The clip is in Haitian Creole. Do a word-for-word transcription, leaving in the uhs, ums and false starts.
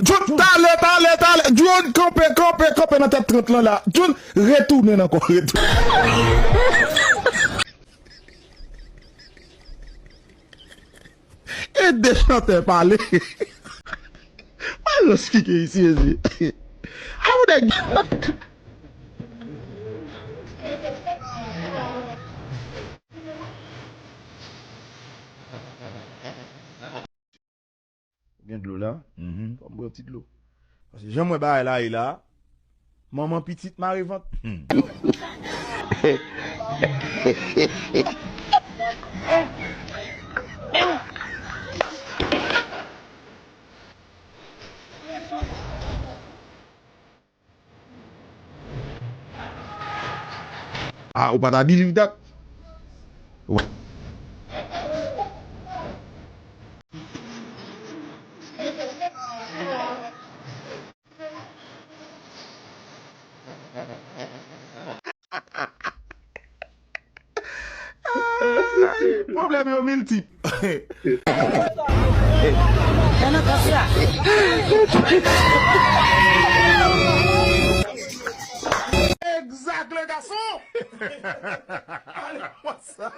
Jun, talè, talè, talè. Jun, kanpe, kanpe, kanpe nan tèt trant lan la. Jun, retounen ankò, retounen. E de chantè pale. Mwen reskike isi, isi. A ou nèg. Gen dlo la? Mhm. Fò m pran ti dlo. Paske jan mwen bagay la ye la, manman pitit mare vant. Hmm. Ah, ou pa ta believe that? Ou pa- Ay, pwoblèm yo miltip. Egzak, le gason! Ale konsa!